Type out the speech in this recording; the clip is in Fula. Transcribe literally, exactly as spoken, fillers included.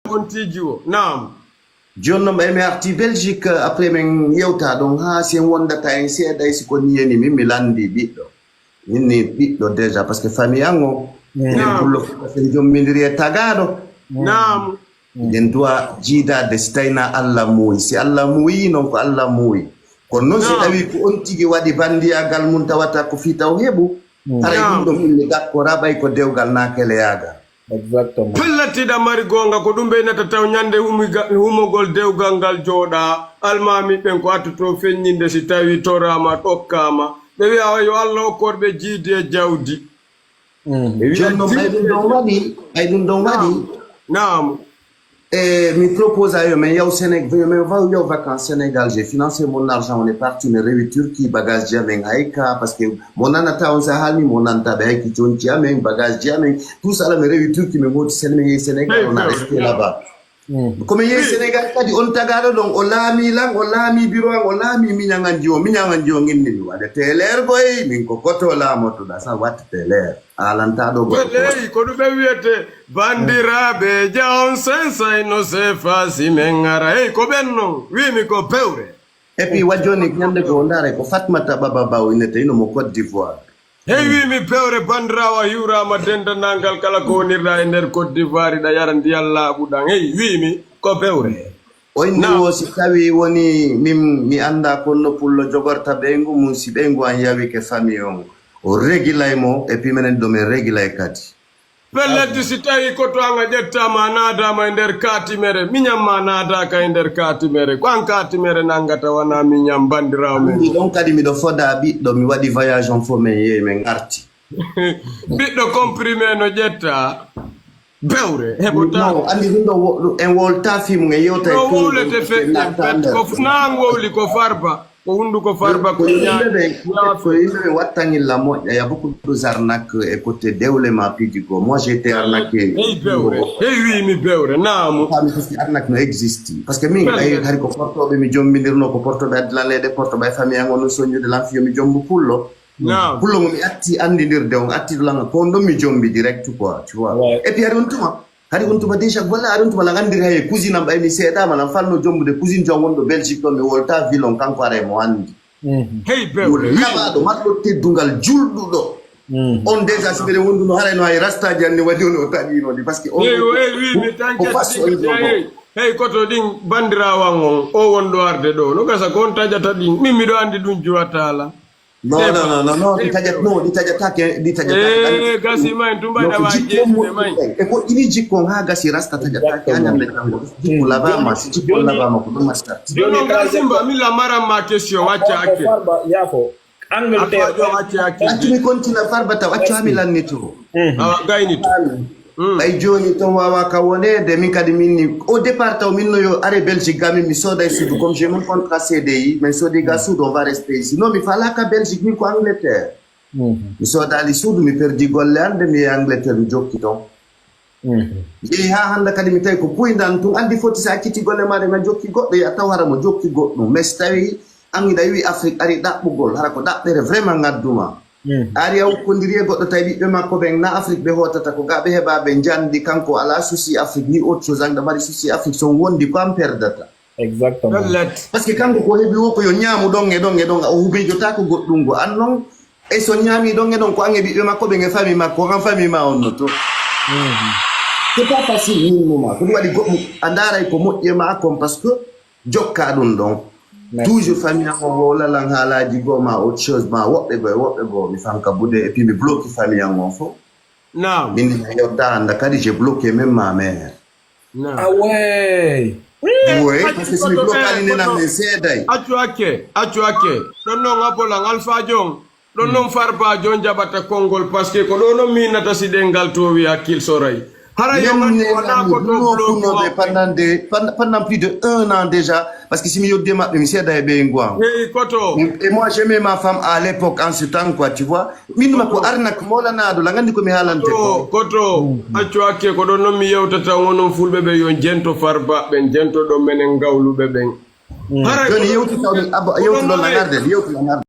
kontiiji o. Naam. Jooni noon ɓay mi arti Belgique, après min yewta ɗon haa si en wondata en seeɗa, e si ko ni yani min mi lanndi ɓiɗɗo. Min ni ɓiɗɗo déjà, parce que famille an o, minen Naam. pullo fof ko sen jommindiri e tagaaɗo. Naam. Eɗen duwa jiidaade si tawii na Allah muuyi. Si Allah muuyi, noon ko Allah muuyi. Kono noon si Naam. tawii ko on tigi waɗi banndiyaagal mum tawata ko fii taw heɓu, haray Naam. ɗum ɗon min mi d'accord ɓay ko dewgal naa keleyaagal. Exactement. Pellet, hiɗa mari goonga, ko ɗum ɓeynata taw ñande humiga-, humogol dewgal ngal jooɗa. Almaami ɓen ko attotoo feññinde si tawii toraama, ɗokkaama. Ɓe wi'a yo Allah okkorɓe jiidi e jawdi. Ɓe wi'a Jooni noon, ɓay ɗum ɗon waɗi, ɓay ɗum ɗon waɗi. Naam. E mi propose a yo min yaw Sénégal, yo min waw yaw vacances Sénégal. J'ai financé mon argent, on est parti, min rewi Turquie, bagage ji amen hay ka, parce que mo nanata on sa haalni, mo nanta ɓe hay ki conci amen, bagage ji amen, tout ça là, min rewi Turquie, min hooti Sén-, min yehi Sénégal, on a resté là-bas. Ko min yehi Sénégal kadi, on tagaaɗo ɗon, o laami lan, o laami biro an, o laami miñaŋanji o, miñaŋanji o inni mi waɗa teleer koy, min ko koto laamotoɗa, sa watta teleer. Haalanta ɗo goɗɗo ko Eyi, ko ɗum ɓe wiyete banndiraaɓe, ja on sensay no sefa si men ara. Eyi, ko ɓen non, wiimi ko pewre. Et puis, wa jooni ñande goo, ndaare ko Fatmata Baba Baw innete, ino mo Côte d'Ivoire. Hey, wiimi pewre, banndiraawo, a hiwraama denndanangal kala ko wonirɗa e nder Côte d'Ivoire, iɗa yara ndiyan laaɓuɗan. Hey, wiimi ko pewre. O inni Naam. o, si tawi woni min mi annda kon no pullo jogorta ɓeyngu mum, si ɓeyngu an yawike famille on, o regilay mo, et puis minen ɗo min regilay kadi. Pellet, si tawi ko to an a ƴettaama, a naadaama e nder kaatimere, miñan ma naadaaka e nder kaatimere, ko an kaatimere nanngata, wona miñan, banndiraawo men. Anndi ɗon kadi miɗo foda ɓiɗɗo, mi waɗi voyage on fof, min yehi, min arti. Ɓiɗɗo comprimé no ƴetta, bewre, heɓotaako. Non, anndi ɗum ɗo wo-, en wowlata fii mum, en yewta e No tuuɗum, wowlete en feƴƴen, natta pet, nder. Ko f-, na an wowli, ko Farba, ko hunnduko Farba, ko ko yimɓe ñaami. ɓe, ko yimɓe ɓe watta ngilla moƴƴa. Il y a beaucoup d'arnaques e côté dewle ma piiji goo. Moi, j'ai été arnaqué. Hey, bewre. Hey, wiimi bewre. Naamu. Faami, parce que arnaque no existe. Parce que min, Bewre. ay, hari ko portooɓe mi jombindirno, ko portooɓe addi lan leyɗe, portooɓe e famille an, on no soññude lan fii yo mi jombu pullo. Naam. Pullo mo mi atti anndidirde on, atti lan ko on ɗon mi jombi direct quoi, tu vois. Ouais. Et puis hari on tuma, hari on tuma déjà, voilà, hari on tuma lan anndiri hay cousine am ɓay mi seeɗaama, lan fanno jombude cousine jo wonɗo Belgique ɗon, mi wolta ville on, kanko haray mo anndi. Mhm. Hey, bewre. Yo laɓaaɗo, marɗo teddungal, julɗuɗo. Mhm. On déjà si mbeɗen wonduno haray no hay rastaaji anni waɗi on o taƴiino ɗi, parce que on Hey, o, hey, wi, mi o, o taƴat façon ɗi, jogo. Hey, hey, koto ɗin banndiraawo an on, o wonɗo arde ɗo. No gasa ko on taƴata ɗin. Min miɗo anndi ɗum juwataala. Non, non, non, non, non, ɗi taƴat-, non, ɗi taƴataake, ɗi taƴataake. Eh, gasi ma en tun mbayɗa waawi ƴeesude ma en. E ko ɗiɗi jikko on haa gasi rasta taƴataake haa ñande janngo. Jikko labaama, si jikko labaama ko ɗum rasta. Jooni non gasi mba, mi la maran ma question, wacca hakke. Farba, yaafo. Angleterre. Accu mi kontina Farba taw, accu haa mi lannito. Awa, gaynito. Mm. Ɓay jooni ton waawaa ka woneede, min kadi min ni, au départ taw min no yo are Belgique ga min mi sooday suudu, comme j'ai mon contrat C D I, min soodi ga suudu, on va rester ici. Non, mi faalaa ka Belgique, min ko Angleterre. Mhm. Mi soodaali suudu, mi perdi golle an, nde mi yehi Angleterre, mi jokki ton. Mhm. Mi yehi haa hannde kadi mi tawi ko puyndan tun, anndi foti sa acciti golle ma ɗen a jokki goɗɗo, ya taw hara mo jokki goɗɗum. Mais si tawi an hiɗa yiwi Afrique ari ɗaɓɓugol, hara ko ɗaɓɓere vraiment ngadduma. Mhm. A ari a wokkondiri e goɗɗo tawi ɓiɓɓe makko ɓen na Afrique ɓe hootata, ko ga ɓe heɓa ɓe njanndi, kanko alaa souci Afrique ni autre chose, an ɗa mari souci Afrique, so on wondi ko an perdata. Exactement. Pellet. Parce que kanko ko heɓi wo ko yo ñaamu ɗon e ɗon e ɗon, o miijotaako goɗɗum go. An non, e so ñaami ɗon e ɗon ko an e ɓiɓɓe makko ɓen e famille makko, an famille ma on no to. Mhm. C'est pas facile, min numa. Ko ɗum waɗi goɗɗum, a ndaaray ko moƴƴi e ma kon, parce que jokka ɗum ɗon. Merci. Toujours famille an on wowla lan haalaaji goo ma autre chose ma woɓɓe goo e woɓɓe goo, mi fanka bude, et puis mi bloki famille an on fof. Naam. Min mi yewta annda kadi, j'ai bloqué même ma mère. Naam. Ah ouais. Oui, parce que si mi blokaali nenan men seeday. Accu hakke, accu hakke. Ɗon non Apolan Alpha Jon. Ɗon non Farba Jon jaɓata konngol, parce que ko ɗo non miinata si ɗengal towi hakkil soray. Hara yo Min ngandu wona nenami ko to duno bloki kunoɓe maɓɓe. Pendant des, pendant, pendant plus de un an déjà, parce que si mi yoddi e maɓɓe, mi seeday e ɓeyngu an. Hey, koto. Et moi, j'aimais ma femme à l'époque, en ce temps, quoi, tu vois. Min ma ko arnaque molanaaɗo, la nganndi ko mi haalante ko. Koto, koto, accu hakke, ko ɗon non mi yewtata, onon fulɓe ɓe yo jento Farba, ɓen jento ɗon menen gawluɓe ɓen. Mm. Haray Jooni ko yewtu taw mi abba, ko yewtu ɗon ɗon lanarde, yewtu lanarde.